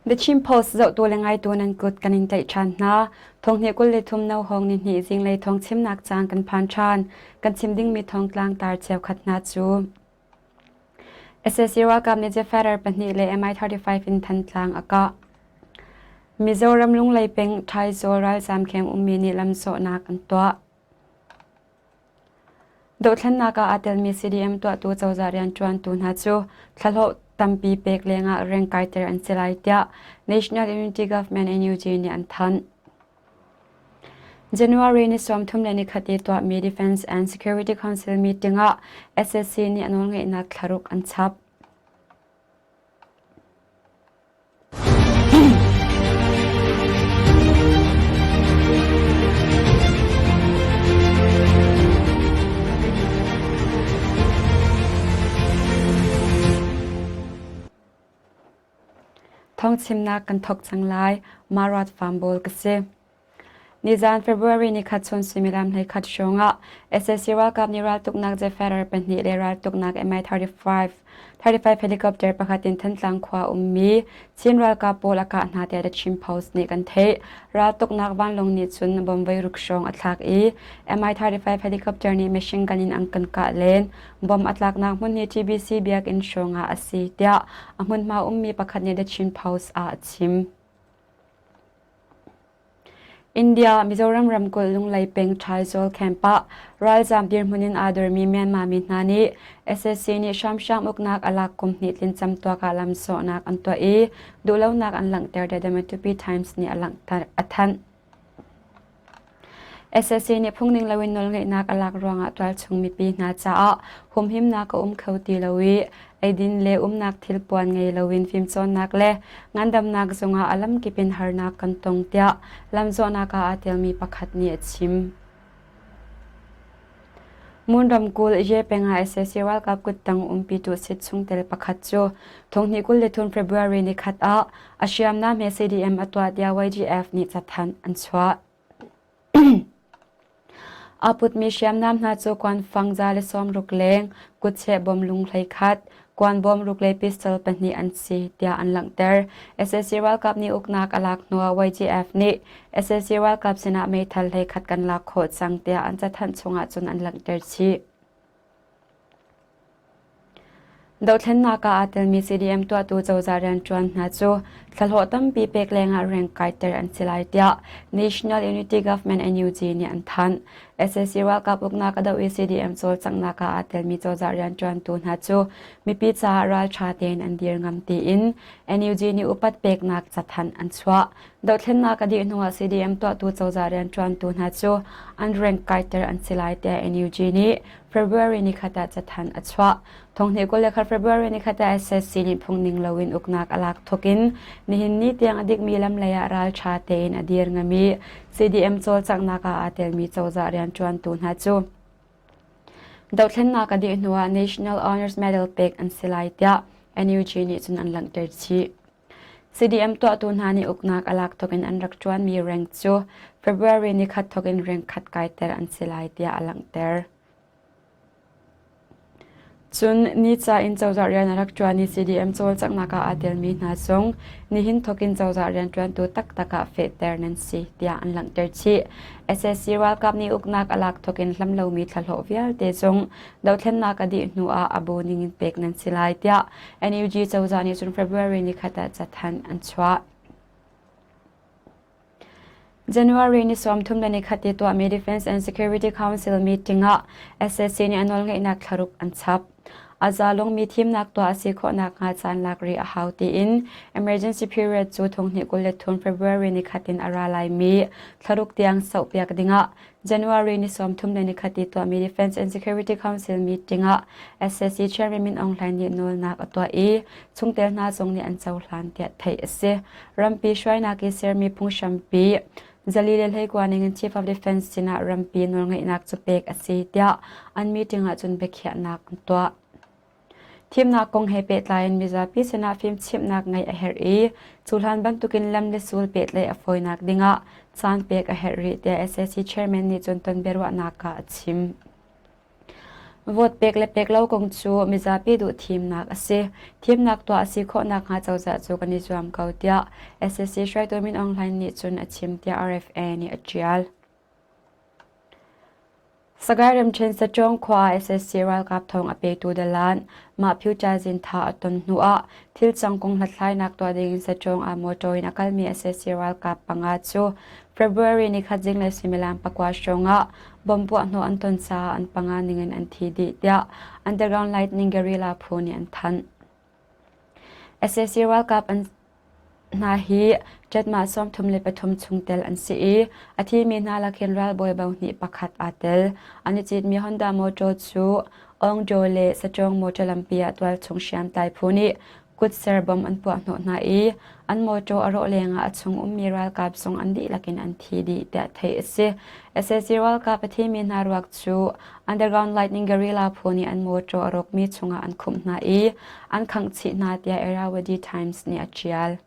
The Chin Post zohtu le ngaitu nan kut kan in tlaih ṭhan hna. Thonghnih 23 no hawng ni hnih zinglei thawng chimnak caan kan phan ṭhan. Kan chim dingmi thawngtlang tar cheukhat hna cu sac ralkap nih Jefarer pahnih le Mi-35 in Thantlang a kah. Mizoram Lunglei peng Ṭhaizawl ralzaam kheng ummi nih lamsawhnak an tuah. Dohthlennak ah aa telmi CDM tuahtu cozah rianṭuantu hna cu thlahlawh tampi pek lengah reng kaiter an si lai tiah National Unity Government NUG nih an thanh. January ni 31 i tuahmi Defense and Security Council meeting ah SSC nih a nawlngeihnak thlaruk an chap. Thawngchimnak kan thawk cang lai. Marat Farm ka si. Nizaan February nikhat chun suimilam 11 hrawng ah sac ralkap nih raltuknak Zephyr pahnih le raltuknak Mi-35 35 helicopter pakhat in Thantlang khua ummi Chin ralkap pawl a kah hna tiah The Chin Post nih kan theih. Raltuknak vanlawng nih cun bomb voi ruk hrawng a thlak i Mi-35 helicopter nih machine gun in an kan kah len. Bomb a tlaknak hmun hi TBC biakinn hrawng ah a si tiah a hmunhma ummi pakhat nih The Chin Post ah a chim. India, Mizoram ramkulh Lunglei peng Ṭhaizawl camp ah ralzaam dirhmun in aa dormi Myanmar mi hna nih sac nih hramhram uknak a lak kum hnih tlin camtuak ah lamsawhnak an tuah i duhlonak an langhter tiah The Matupi Times nih a langhter a thanh. Sac nih phungning loin nawlngeihnak a lak ruangah tualchung mipi hna caah humhimnak a um kho ti lo i eidin le umnak thilpuan ngei loin fimcawnnak le ngandamnak zungah a lamkip in harnak kan tong tiah lamzawhnak ah aa telmi pakhat nih a chim. Mon ramkulh Ye peng ah sac ralkap kuttang umpitu sit chungtel pakhat cu thonghnih 23 February nikhat ah a hriamnam he CDM a tuah tiah YGF nih cathanh an chuah. Aa putmi hriamnam hna cu kuanfang 160 leng, kutcheh bom lung 11, kuan bom ruk le pistol pahnih an si tiah an langhter. Sac ralkap nih uknak a lak hnuah YGF nih sac ralkap sinah meithal 11 kan lak khawh cang tiah an cathanh chungah cun an langhter chih. Dohthlennak ah aa telmi CDM tuahtu cozah rianṭuan hna cu thlahlawh tampi pek lengah rank kaiter an si lai tiah National Unity Government NUG nih an thanh. Sac ralkap uknak a doh i CDM cawlcanghnak ah aa telmi cozah rianṭuantu hna cu mipi caah ralṭha tein an dir ngam tiin NUG nih upat peknak cathanh an chuah. Dohthlennak a dih hnuah CDM tuahtu cozah rianṭuantu hna cu an rank kaiter an si lai tiah NUG nih February nikhat ah cathanh a chuah. Thonghnih 21 February nikhat ah SSC nih phungning loin uknak a lak thawk in nihin ni tiang a dikmi lam lei ah ralṭha tein a dir ngami CDM cawlcanghnak ah aa telmi cozah rianṭuantu hna cu dohthlennak a dih hnuah National Honors Medal pek an si lai tiah NUG nih cun an langhter chih. CDM tuahtu hna nih uknak a lak thawk in an rak ṭuanmi rank cu February nikhat thawk in rank khat kaiter an si lai tiah a langhter. Cun nica in cozah rian a rak ṭuan i CDM cawlcanghnak ah aa telmi hna zong nihin thawk in cozah rianṭuantu taktak ah fehter nan si tiah an langhter chih. SSC ralkap nih uknak a lak thawk in hlam lomi thlahlawh vialte zong dothlennak a dih hnu ah a bu ning in pek nan si lai tiah NUG cozah nih cun February nikhat ah cathanh an chuah. January ni 31 i tuahmi Defense and Security Council meeting ah SSC nih a nawlngeihnak thlaruk an chap. A zalongmi thimnak tuah a si khawh nakhnga caan lak rih a hau tiin emergency period cu thonghnih 23 February nikhat in a ra laimi thlaruk tiang sauhpiak dingah January ni 31 i tuahmi Defense and Security Council meeting ah SSC Chairman Min Aung Hlaing nih nawlnak a tuah i chungtel hna zong nih an cohlan tiah theih a si. Rampi hruainak i sermi phunghrampi zali le hleikua ning in Chief of Defense sinah rampi nawlngeihnak cu pek a si tiah an meeting ah cun biakhiahnak an tuah. Thimnak kong he pehtlai in mizapi sinah fimchimhnak ngeih a herh i cuhlan bantukin lam le sul pehtlaih a fawinak dingah caan pek a herh rih tiah sac chairman nih cun ton biaruahnak ah a chim. Vote pek le pek lo kong cu mizapi duh thimnak a si. Thimnak tuah a si khawh nakhnga cozah cu kan i zuam ko tiah SSC hruaitu Min Aung Hlaing nih cun a chim tiah RFA nih a ṭial. Sagaing ramṭhen Sachawng khua ah SSC ralkap thawng a petu dalan mah Phyu Zin tha a ton hnuah thil cang kong hlathlainak tuah dingin Sachawng ah motor in a kalmi SSC ralkap panga cu February nikhat zinglei suimilam pakua hrawng ah bomb puahhnawh an ton caah an panga ningin an thi dih tiah Underground Lightning Guerrilla phu nih an thanh. Sac ralkap an hna hi ṭatmah 33 chungtel an si i a thimi hna lakhin ralbawi bohnih pakhat aa tel. An i citmi Honda motor cu Aungdaw le Sachawng motor lampi ah tualchung hriamtlai phu nih kutser bom an puahhnawh hna i an motor a rawh lengah a chung ummi ralkap zong an dihlak in an thi dih tiah theih a si. Sac ralkap a thimi hna ruak cu Underground Lightning Guerrilla phu nih an motor a rawkmi chungah an khumh hna i an khangh chih hna tiah Irrawaddy Times nih a ṭial.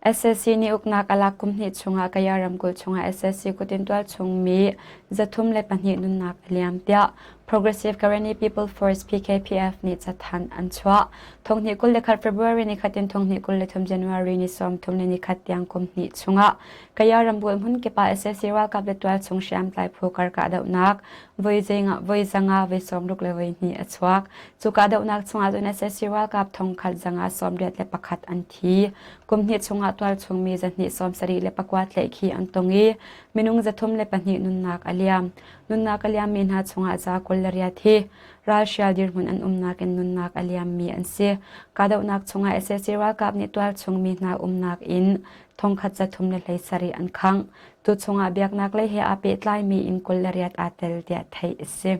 Sac nih uknak a lak kum hnih chungah Kaya ramkulh chungah sac kutin tualchung mi 302 nunnak a liam tiah Progressive Karenni People Force PKPF nih cathanh an chuah. Thonghnih 21 February ni khat in thonghnih 23 January ni 30 ni khat tiang kum hnih chungah Kaya ramkulh hmun kip ah sac ralkap le tualchung hriamtlai phu kar kahdohnak voi voi zanga voi sawmruk le voi hnih a chuak. Cu kahdohnak chungah cun sac ralkap thongkhat zanga 81 an thi. Kum hnih chungah tualchung mi zahnih 74 tlaihkhih an tong i minung 302 nunnak a liam. Nunnak a liammi hna chungah za 28 hi ralhrial dirhmun an umnak in nunnak a liammi an si. Kahdohnak chungah sac ralkap nih tualchung mi hna umnak in thongkhat 317 an khangh. Tu chungah biaknak lei he aa pehtlaimi inn 28 aa tel tiah theih a si.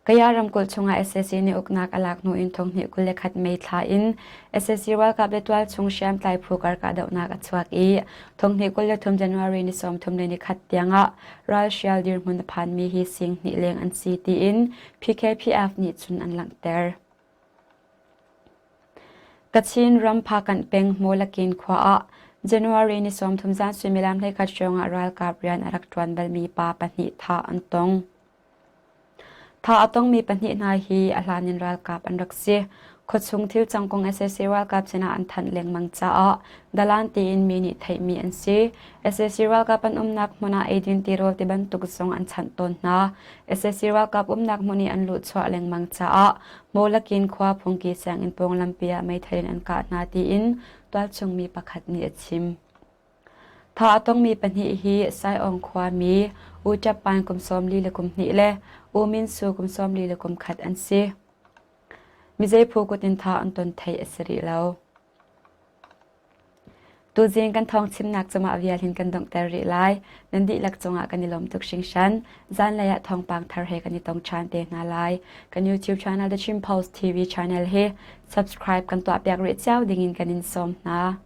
Kaya ramkulh chungah sac nih uknak a lak hnu in thonghnih 21 May thla in sac ralkap le tualchung hriamtlai phu kar kahdohnak a chuak i thonghnih 23 January ni 31 tiangah ralhrial dirhmun a phanmi hi sing hnih leng an si tiin PKPF nih cun an langhter. Kachin ram Phakanh peng Hmawlakin khua ah January ni 30 zan suimilam 11 hrawng ah ralkap rian a rak ṭuan balmi pa pahnih thah an tong. Thah a tongmi pahnih hna hi a hlan in ralkap an rak si. Khuachung thil cang kong sac ralkap sinah an thanh lengmang caah dalan tiin mi nih theihmi an si. Sac ralkap an umnak hmun ah eidin tirawl tibantuk zong an chanh tawn hna. Sac ralkap umnak hmun i an luhchuah lengmang caah Mawlakin khua phungki sianginn pawng lampi ah meithal in an kah hna tiin tualchung mi pakhat nih a chim. Thah a tongmi pahnih hi Saiawng khuami U Ṭap Pan kum 42 le U Min Su kum 41 an si. Mizei phu kut in thah an ton theih a si rih lo. Tuzing kan thawng chimnak cungah vial hin kan donghter rih lai. Nan dihlak cungah kan i lawm tuk hringhran. Zanlei ah thawngpang thar he kan i tong ṭhan te hna lai. Kan YouTube channel The Chin Post TV channel hi subscribe kan tuahpiak rih cio dingin kan in sawm hna.